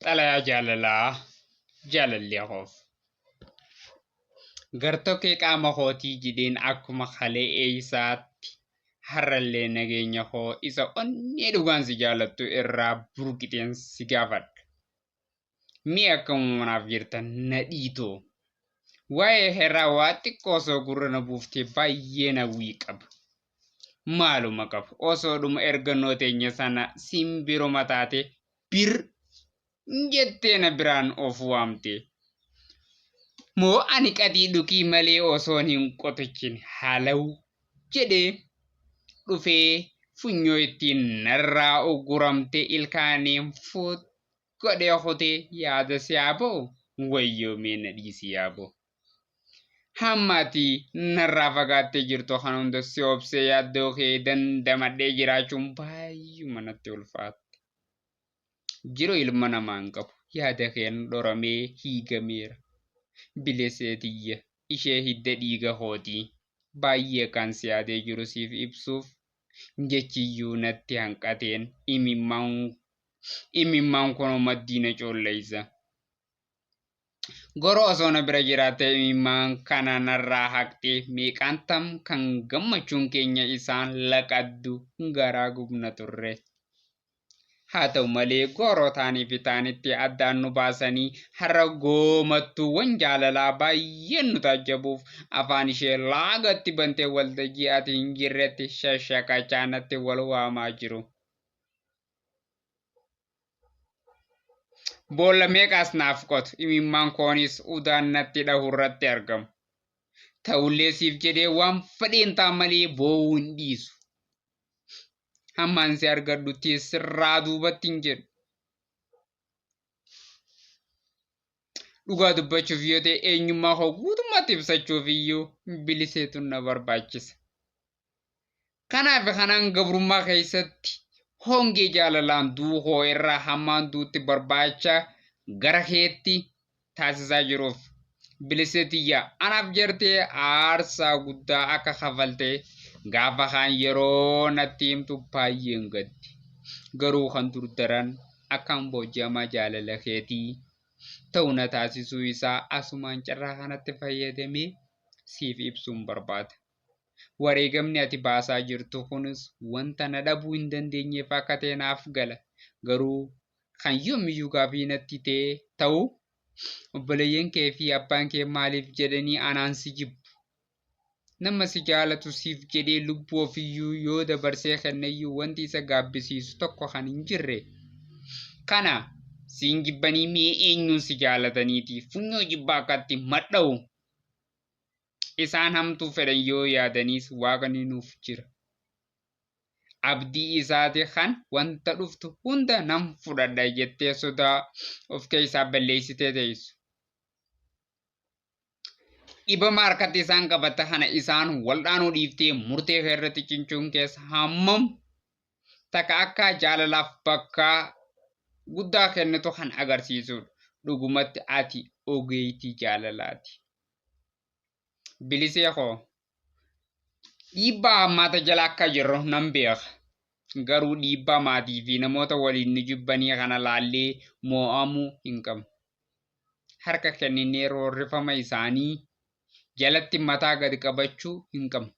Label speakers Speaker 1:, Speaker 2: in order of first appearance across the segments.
Speaker 1: Xalayaa jaalalaa jaalallee koof. Gartokkee qaama kootii jedheen akkuma kalee eeysaatti har'allee nageenya koo isa onnee dhugaan si jaalattu irraa burqiteen si gaafadha. Mee akkam naaf jirta nadhiitoo? Waa'ee keerraa waa xiqqoo osoo gurra na buuftee baay'een hawwii qaba. Maaluma qaba osoodhuma ergannoo teenya sana simbiruma taate bir jettee na biraan of waamte. Moo ani qaxii dhukii malee osoon hin qotichin halaw jedhee dhufee funyoo ittiin narraa ugguramte ilkaaniin fuut godhee kutee yaada si haa ba'u wayyoo mee na dhiisi yaaboo. Hamma ati narraa fagaattee jirtu kana hunda si obsee yaaddoo kee dandamadhee jiraachuun baay'uma natti ulfaatte. Jiru ilma namaa hin qabu. Yaada keen dhoramee hiigameera. Bilesee tiyya ishee hidda dhiiga kootii. Baay'ee akkaan si yaadee jiru siif ibsuuf jechiyyuu natti hanqateen imimmaan imimmaan kunoo maddii na coolleessa. Goroo osoo na bira jiraattee imimmaan kana narraa haqxee meeqaan tam kan gammachuun keenya isaan laqaddu garaa gubna turre. Haa ta'u malee gooroo taanii fi taanitti addaan nu baasanii har'a goomattuuwwan jaalalaa baay'een nu taajjabuuf afaan ishee laagatti bantee waltajjii ati hin jirretti shashaqachaa natti wal waamaa jiru. Boolla meeqaas naaf qotu, imimmaan koonis udaan natti dhahu irratti argamu. Ta'ullee siif jedhee waan fedheen ta'a malee boo'uu hin dhiisu. Hammaan si argadhutti sirraa duubatti hin jedhu. Dhugaa dubbachuuf yoo ta'e eenyummaa koo guutummaatti ibsachuuf iyyuu biliseetu na barbaachisa. Kanaaf kanaan gabrummaa keessatti hongee jaalalaan du'uu koo irraa hammaan du'utti barbaacha gara keetti taasisaa jiruuf. Bilisee tiyya anaaf jertee aarsaa guddaa akka kafalte gaafa kaan yeroo natti himtu baay'een gadde. Garuu kan dur daran akkaan booji'amaa jaalala keetii ta'u na taasisuu isaa asumaan carraa kanatti fayyadamee siif ibsuun barbaada. Wareegamni ati baasaa jirtu kunis wanta na dhabuu hin dandeenyeef akka ta'e naaf gala. Garuu kan yoomiyyuu gaaffii natti ta'e ta'u obboleeyyan kee fi abbaan kee maaliif jedhanii anaan si jibbu? Nama si jaalatu siif jedhee lubbuu ofiyyuu yoo dabarsee kenneyyuu wanti isa gaabbisiisu tokko kan hin jirre. Kana siin jibbanii mee eenyuun si jaalataniiti funyoo jibbaa akkatti madha'u? Isaan hamtuu fedhan yoo yaadaniis Waaqni nuuf jira. Abdii isaati kan wanta dhuftu hunda nan fudhadha jettee sodaa of keessaa balleessitee teessu. Dhibama harkatti isaan qabatte kana isaan waldhaanuu dhiiftee murtee kee irratti cinchuun keessa hammam takka akka jaalalaaf bakka guddaa kennitu kan agarsiisudha. Dhugumatti ati ogeettii jaalalaati. Bilisee koo dhiibbaa hammaata jala akka jirru nan beeka. Garuu dhiibbaa maatii fi namoota waliin nu jibbanii kana laallee moo'amuu hin qabnu. Harka kenninee roorrifama isaanii jalatti mataa gad qabachuu hin qabnu.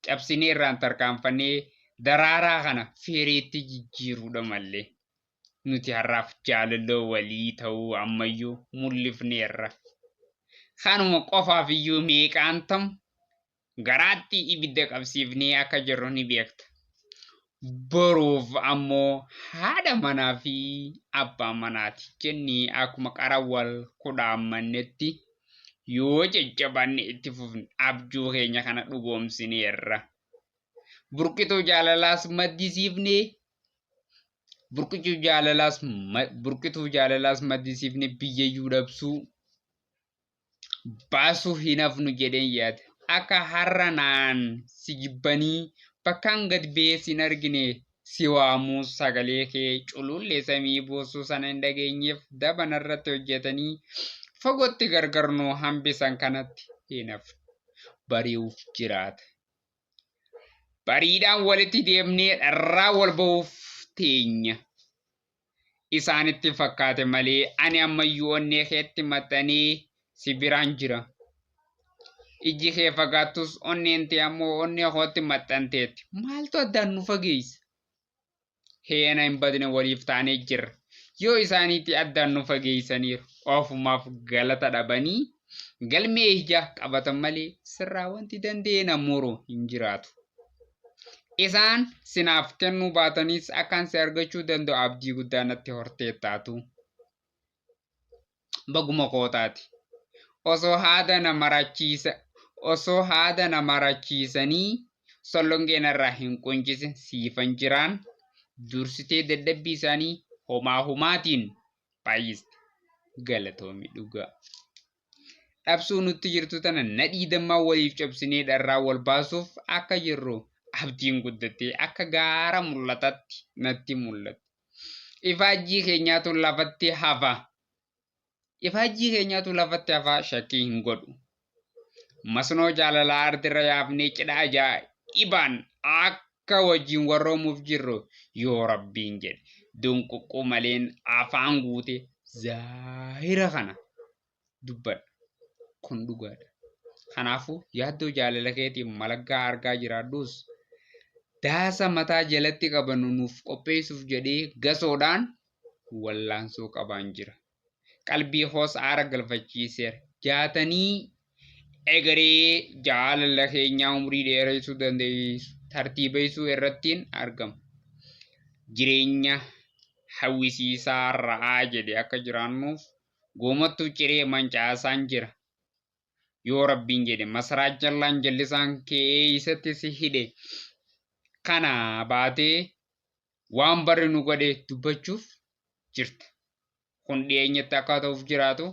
Speaker 1: Cabsinee irraan tarkaanfannee daraaraa kana firiitti jijjiiruudha malee. Nuti har'aaf jaalalloo walii ta'uu ammayyuu mul'ifneerra. Kanuma qofaaf iyyuu meeqaan tam garaatti ibidda qabsiifnee akka jirru ni beekta. Boruuf ammoo haadha manaa fi abbaa manaati jennee akkuma qara wal kudhaammannetti yoo jajjabaanne itti fufne abjuu keenya kana dhugoomsineerra. Burqituu jaalalaas maddisiifnee burqituu jaalalaas maddisiifnee biyyayyuu dhabsuu baasuu hin hafnu jedheen yaada. Akka har'a naan si jibbanii bakkaan gad ba'ee sin argine si waamuu sagalee kee culullee samii buusuu sana hin dhageenyeef daba narratti hojjetanii fagootti gargar nu hambisan kanatti hin hafnu. Bari'uuf jiraata. Bariidhaan walitti deemnee dharraa wal ba'uuf teenya. Isaanitti fakkaate malee ani ammayyuu onnee keetti maxxanee si biraan jira. Ijji kee fagaattus onneen tee ammoo onnee kootti maxxanteetti. Maaltu addaan nu fageessa? Heena hin badne waliif taanee jirra. Yoo isaaniitti addaan nu fageessaniiru ofumaaf galata dhabanii galmee ija qabatan malee sirraa wanti danda'ee na muru hin jiraatu. Isaan sinaaf kennuu baatanis akkaan si argachuu danda'u abdii guddaa natti horteettaatu. Baguma kootaati. Osoo haada na marachiisa osoo haada na marachiisanii sollongee narraa hin quncisin siifan jiraan dursitee dadhabbii isaanii homaa homaatiin baay'iste. Galatoomi dhugaa. Dhabsuu nutti jirtu tana nadhii dammaa waliif cabsinee dharraa wal baasuuf akka jirru abdiin guddattee akka gaara mul'atatti natti mul'atte. Ifaajjii keenyaatu lafatti hafa. Ifaajjii keenyaatu lafatti hafa shakkii hin godhu. Masnoo jaalalaa ardirra yaafnee cidha ajaa'ibaan akka wajjin warroomuuf jirru yoo rabbiin jedhe dunquqquu maleen afaan guute zaahira kana dubbadha. Kun dhugaadha. Kanaafuu yaaddoo jaalala keetiin malaggaa argaa jiraadhus daasa mataa jalatti qabannu nuuf qopheessuuf jedhee gasoodhaan wallaansoo qabaan jira. Qalbii koos aara galfachiiseera. Jaatanii egeree jaalala keenyaa umrii dheereessuu dandeessu tartiibeessuu irrattiin argama. Jireenya hawwisiisaa ra'aa jedhe akka jiraannuuf goomattuu ciree mancaasaan jira. Yoo rabbiin jedhe masaraa jallaan jallisaan kee eeysatti si hidhe kana baatee waan barri nu godhe dubbachuuf jirta. Kun dhiyeenyatti akka ta'uuf jiraatu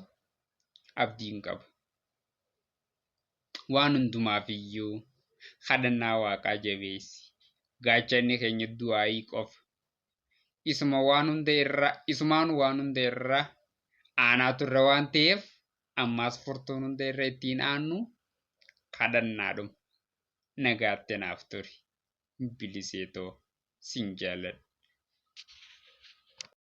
Speaker 1: abdiin qaba. Waan hundumaaf iyyuu kadhannaa waaqaa jabeessi. Gaachanni keenya du'aayii qofa. Isuma waan hunda irra isumaan waan hunda irra aanaa turre waan ta'eef ammaas furtuun hunda irra ittiin aannu kadhannaadhuma. Nagaatti naaf turi. Bilisee too sin jaaladha.